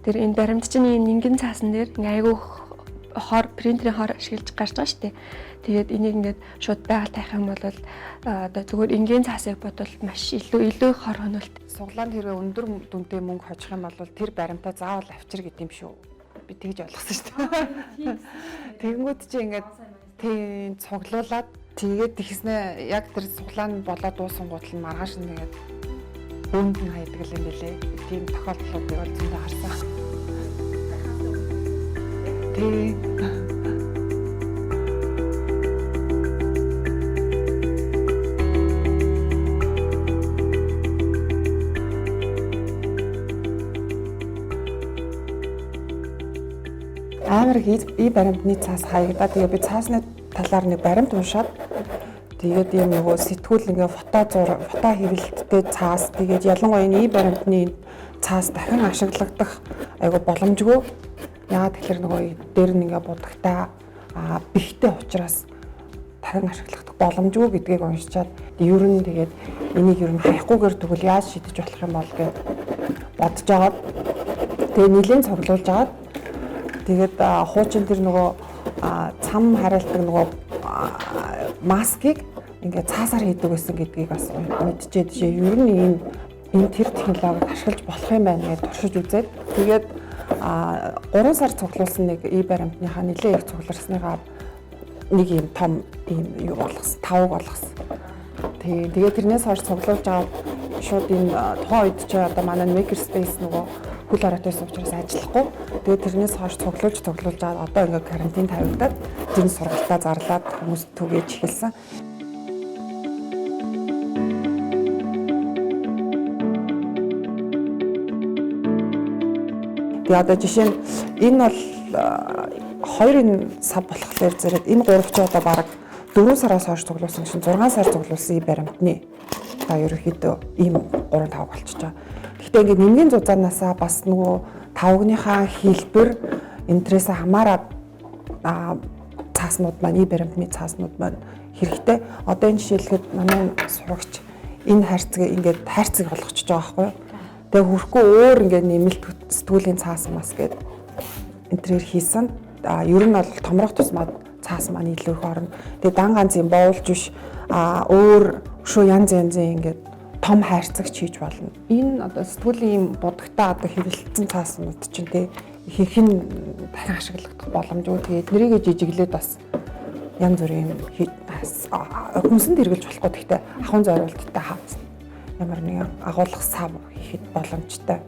Тэр энэ баримт чинь ийм нингэн цаасан дээр ингээ айгүй хор принтерийн хор ашиглаж гарч байгаа шүү дээ. Тэгээд энийг ингээд шууд байгаль тавих юм бол одоо зүгээр энгийн цаасыг бодвол маш илүү их хор хөнөөлт. Суглаанд хэрвээ өндөр дүнтэй мөнгө хожих юм бол тэр баримтаа заавал авчир гэдэг юм шүү. Би тэгж ойлгосон шүү дээ. Тэгэнгүүт чи ингээд тийм цуглуулад тэгээд тэгснэ яг тэр суглаан болоод дуусангууд л маргааш нь тэгээд бөөнд нь хайдаг юм бэлээ. Тийм тохиолдлуудыг бол зөндөө харсан. Тийм. Амар их и баримтны цаас хаягдаа. Тэгээ би цаасны талаар нэг баримт уншаад тэгээд ийм нөгөө сэтгүүл ингээ фото зур, фото хэвлэлттэй цаас тэгээд ялангуяа энэ и баримтны цаас дахин ашиглагдах айгу боломжгүй. Яагаад тэгэхээр нөгөө дээр нь ингээ будагтай бихтэй учраас дахин ашиглах боломжгүй гэдгийг уншичаад ер нь тэгээд энийг ер нь хаяхгүйгээр тэгвэл яаж шийдэж болох юм бол гэж бодож агаад тэгээд нэлээд цуглуулж агаад тэгээд хуучин тэр нөгөө цам хариалдаг нөгөө маскыг ингээ цаасаар хийдэг байсан гэдгийг бас мэдчихэд жишээ ер нь ийм энэ тэр технологиг ашиглаж болох юм байна гэж туршиж үзээд тэгээд 3 сар цуглуулсан нэг и баримтныхаа нэлээд их цугларсныхаа нэг ийм том ийм юу болгосон, тавг болгосон. Тэгээд тэрнээс хойш цуглуулж аваад шууд энэ тухайн үед чи одоо манай maker space нөгөө хөл оройтойс учраас ажиллахгүй. Тэгээд тэрнээс хойш цуглуулж аваад одоо ингээ карантин тавигдаад тэр сургалтаа зарлаад хүмүүс түгээж эхэлсэн. Тэгээ одоо жишээ нь энэ бол 2 энэ сав болохоор зэрэг энэ 3 ч одоо бараг 4 сараас хойш цуглуулсан чинь 6 сар цуглуулсан и баримтны одоо ерөнхийдөө ийм 3 тавг болчихж байгаа. Гэхдээ ингээд нэмгийн зузаанаасаа бас нөгөө тавгныхаа хэлбэр энтрээсээ хамаарат цааснууд маань и баримтны цааснууд маань хэрэгтэй. Одоо энэ жишээлхэд манай сурагч энэ хайрцгийг ингээд хайрцаг болгочихж байгаа байхгүй юу? Тэгээ хөрөхгүй өөр ингээд нэмэлт сэтгүүлийн цаас мас гээд энтрээр хийсэн. Ер нь бол томрох тусмаа цаас маань илүү их орно. Тэгээ дан ганц юм боолж биш өөр өшөө янз янзын ингээд том хайрцагч хийж болно. Энэ одоо сэтгүүлийн юм будагтаа одоо хэвлэлцэн цааснууд чинь тэ ихэнх нь дахин ашиглагдах боломжгүй. Тэгээ эднэрийгээ жижиглээд бас янз бүрийн юм хүнсэнд хэрэглэж болохгүй. Гэхдээ ахуйн зориулттай ямар нэгэн агуулгах сав хийхэд боломжтой.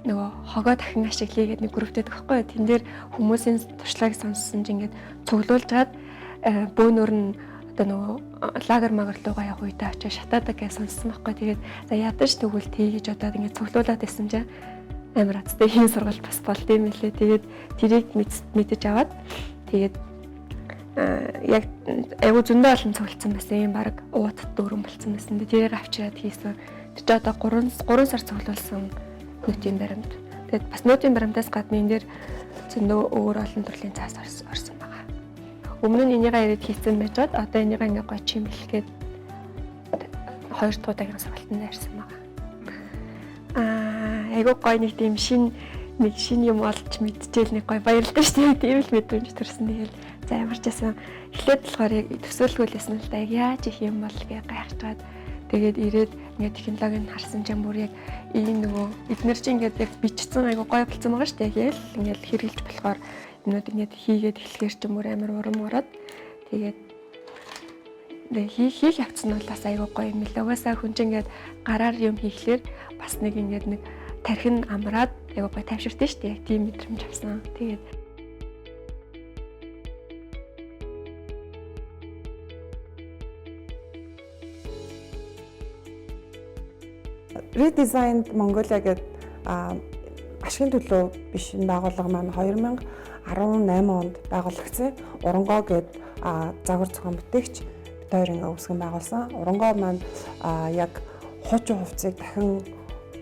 Нөгөө хогоо дахин ашиглая гэдэг нэг групптэй байхгүй. Тэн дээр хүмүүсийн туршлагыг сонссон чинь ингээд цуглуулж чад бөөнөр нь одоо нөгөө лагер магар руугаа явах үедээ очиж шатаадаг гэж сонссон байхгүй. Тэгээд за ядаж тэгвэл тий гэж бодоод ингээд цуглуулад байсан чинь амар азтай хийн сургалт бас болд юм лээ. Тэгээд тэрийг мэдэж аваад тэгээд яг айгу зөндөө олон цуглдсан байсан юм баг уут дөрөн болцсон байсан. Тэрийг авчираад хийсэн. Тэр чи одоо 3 сар цуглуулсан нөтийн баримт. Тэгээд бас нөтийн баримтаас гадна энэ дээр зөндөө өөр олон төрлийн цаас орсон байгаа. Өмнө нь энийгээ ирээд хийсэн байжгаад одоо энийгээ ингээ гоё чимэлгээд 2 дахь удаагийн сургалтанд ирсэн байгаа. Айгу гоё нэг тийм шин нэг шин юм олж мэдчихэл нэг гоё баярлалаа шүү дээ. Тийм л мэдрэмж төрсөн. Тэгэл за ямар ч байсан эхлээд болохоор яг төсөөлгөө лсэн л да яг яаж их юм бол гэ гайхчихад тэгээд ирээд ингээд технологиг харсан чинь бүр яг ийм нөгөө эднэр чинь ингээд яг бичсэн айгу гоё болцсон байгаа шүү дээ. Яг л ингээд хэрэгжилж болохоор юмнууд ингээд хийгээд эхлэхээр чинь бүр амар урам ороод тэгээд хийх явц нь бол бас айгу гоё юм лээ. Угаасаа хүн чинь ингээд гараар юм хийхлээр бас нэг ингээд нэг тархин амраад айгу гоё тайвширтай шүү дээ. Яг тийм мэдрэмж авсан. Тэгээд Redesigned Mongolia гэдэг ашигын төлөө биш энэ байгууллага маань 2018 онд байгуулагдсан. Урангоо гэдэг загвар зохион бүтээгч бид хоёр ингээ үүсгэн байгуулсан. Урангоо маань яг хуучин хувцсыг дахин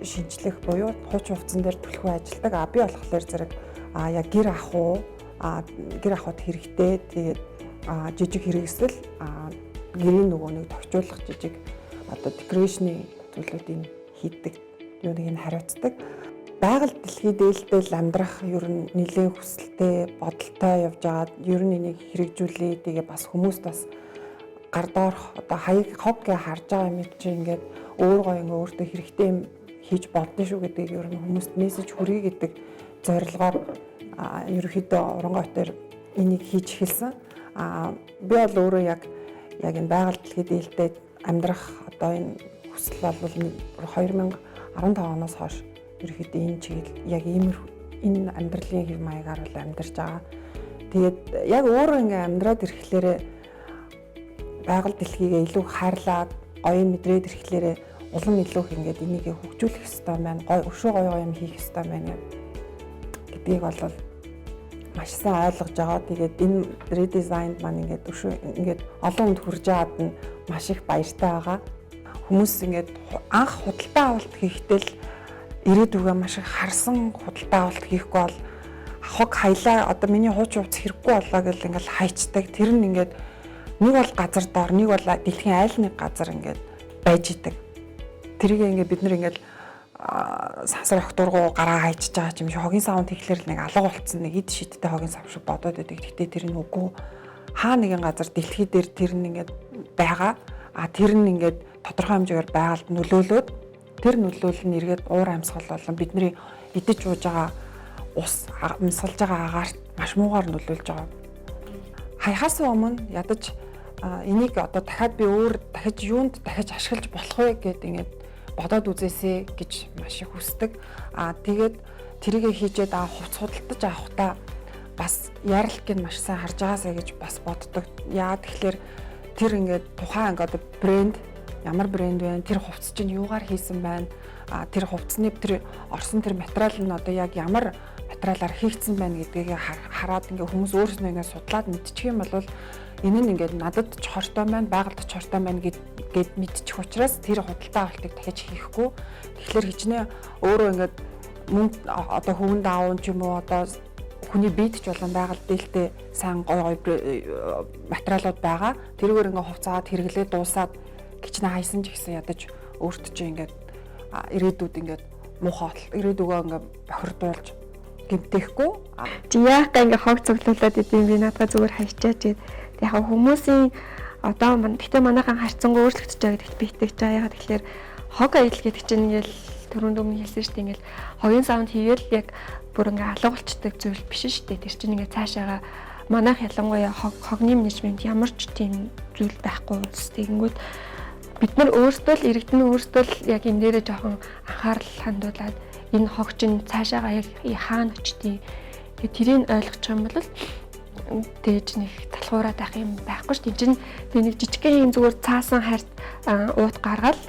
шинжлэх буюу хуучин хувцсан дээр түлхүү ажилладаг. А би болохоор зэрэг Яг гэр ахуй, гэр ахуйд хэрэгтэй. Тэгээд жижиг хэрэгсэл, гэрийн нөгөө нэг тохижуулах жижиг одоо decoration ы зүйлүүдийг хийдэг, юуныг нь хариуцдаг. Байгаль дэлхий дээлтэй л амьдрах ер нь нэлээд хүсэлтэй, бодолтой явж байгаа. Ер нь энийг хэрэгжүүлээ. Тэгээ бас хүмүүст бас гар доорх одоо хаяг хог гэ харж байгаа юм чи ингээд өөр гоё ингээ өөртөө хэрэгтэй юм хийж бодно шүү гэдгийг ер нь хүмүүст мессеж хүргэе гэдэг зорилгоор ерөнхийдөө Урангой хотоор энийг хийж эхэлсэн. Би бол өөрөө яг энэ байгаль дэлхий дээлтэй амьдрах одоо энэ хүсэл бол 2015 оноос хойш ерөнхийдөө энэ чиглэл яг иймэр энэ амьдралын хэв маягаар бол амьдарч байгаа. Тэгээд яг өөрөө ингээ амьдраад ирэхлээрээ байгаль дэлхийгээ илүү хайрлаад гоё мэдрээд ирэхлээрээ улам илүү их ингээд энийг хөгжүүлэх ёстой байна. Гоё өшөө гоё гоё юм хийх ёстой байна гэдгийг бол маш сайн ойлгож байгаа. Тэгээд энэ redesign маань ингээд өшөө ингээд олон хүнд хүрж байгаад нь маш их баяртай байгаа. Хүмүүс ингээд анх худалдаа авалт хийхдээ л ирээдүгээ маш их харсан худалдаа авалт хийхгүй бол хог хаялаа, одоо миний хуучин хувцас хэрэггүй боллоо гэл ингээл хайчдаг. Тэр нь ингээд нэг бол газар доор, нэг бол дэлхийн айл нэг газар ингээд байж идэг. Тэрийг ингээд бид нар ингээд сансар огтургуу гараа хайчиж байгаа юм шиг хогийн савнд хийхлээр л нэг алга болцсон нэг эд шидтэй хогийн сав шиг бодоод байдаг. Гэхдээ тэр нь үгүй, хаа нэгэн газар дэлхий дээр тэр нь ингээд байгаа. А тэр нь ингээд тодорхой хэмжээгээр байгальд нөлөөлөөд тэр нөлөөлөл нь эргээд уур амьсгал болон бидний идэж ууж байгаа ус, амьсгалж байгаа агаарт маш муугаар нөлөөлж байгаа. Хаяхаас өмнө ядаж энийг одоо дахиад би өөр дахиж юунд дахиж ашиглаж болох вэ гэд ингээд бодоод үзээсэй гэж маш их хүсдэг. Тэгээд тэрийгэ хийжээд хувц худалдаж авахдаа бас ярлыкийг маш сайн харж байгаасай гэж бас боддог. Яагаад тэгэхээр тэр ингээд тухайн ингээд брэнд ямар брэнд вэ? Тэр хувцас чинь юугаар хийсэн байна? Тэр хувцсны тэр орсон тэр материал нь одоо яг ямар материалаар хийгдсэн байна гэдгийг хараад ингээ хүмүүс өөрснөө ингээ судлаад мэдчих юм бол энэ нь ингээд надад ч хортой байна, байгальд ч хортой байна гэд мэдчих учраас тэр худалдаа авалтыг дахиж хийхгүй. Тэгэхээр хичнээн өөрөө ингээд мөнгө одоо хөвөн даавн ч юм уу одоо хүний биед ч болон байгаль дээлтэй сайн гой гой материалууд байгаа. Тэрүүгээр ингээ хувцаад хэрэглээ дуусаад хичнээн хайсан ч гэсэн ядаж өөрт чинь ингээд ирээдүйд ингээд муухай ирээдүгөө ингээд бохирдуулж гэмтээхгүй. Чи яах га ингээ хог цуглуулад идэм би наадгаа зүгээр хайчаач гэд. Яг хүмүүсийн одоо гэхдээ манайхан харьцангуй өөрчлөгдөж байгаа гэдэгт би итгэж байгаа. Яг тэгэхээр хог аялал гэдэг чинь ингээл түрүүнд өмнө хэлсэн шүү дээ. Ингээл хогийн савнд хийгээл яг бүр ингээ алга болчдөг зүйл биш шүү дээ. Тэр чинь ингээ цаашаага манайх ялангуяа хогны менежмент ямар ч тийм зүйл байхгүй улс. Тэгэнгүүт бид нар өөрсдөө л иргэдэн өөрсдөө л яг энэ дээрээ жоохон анхаарал хандуулад энэ хог чинь цаашаага яг хаана очтیں۔ Тэгээ тэрийг ойлгочих юм бол тэгж нэг талхуураад байх юм байхгүй шүү дээ. Чинь тэг нэг жижигхэн юм зүгээр цаасан хайрт уут гаргаал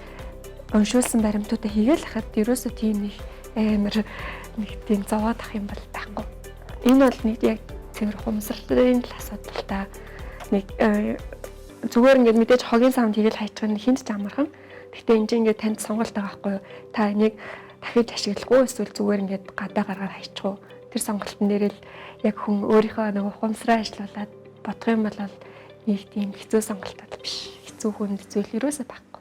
уншуулсан баримтуудаа хийгээл хахад ерөөсөө тийм нэг амар нэг тийм зовоод ах юм бол байхгүй. Энэ бол нэг яг цэвэр ухамсарлын л асуудал та. Нэг зүгээр ингээд мэдээж хогийн савнд хийгээл хайчих нь хинт ч амархан. Гэхдээ энэ чинь ингээд танд сонголт байгаа байхгүй юу? Та энийг дахиж ашиглах уу эсвэл зүгээр ингээд гадаа гаргаад хайчих уу? Тэр сонголтын дээр л яг хүн өөрийнхөө нэг ухамсараа ажиллуулад бодох юм бол нэг тийм хэцүү сонголт бол биш. Хэцүү хүнд зүйл ерөөсөө байхгүй.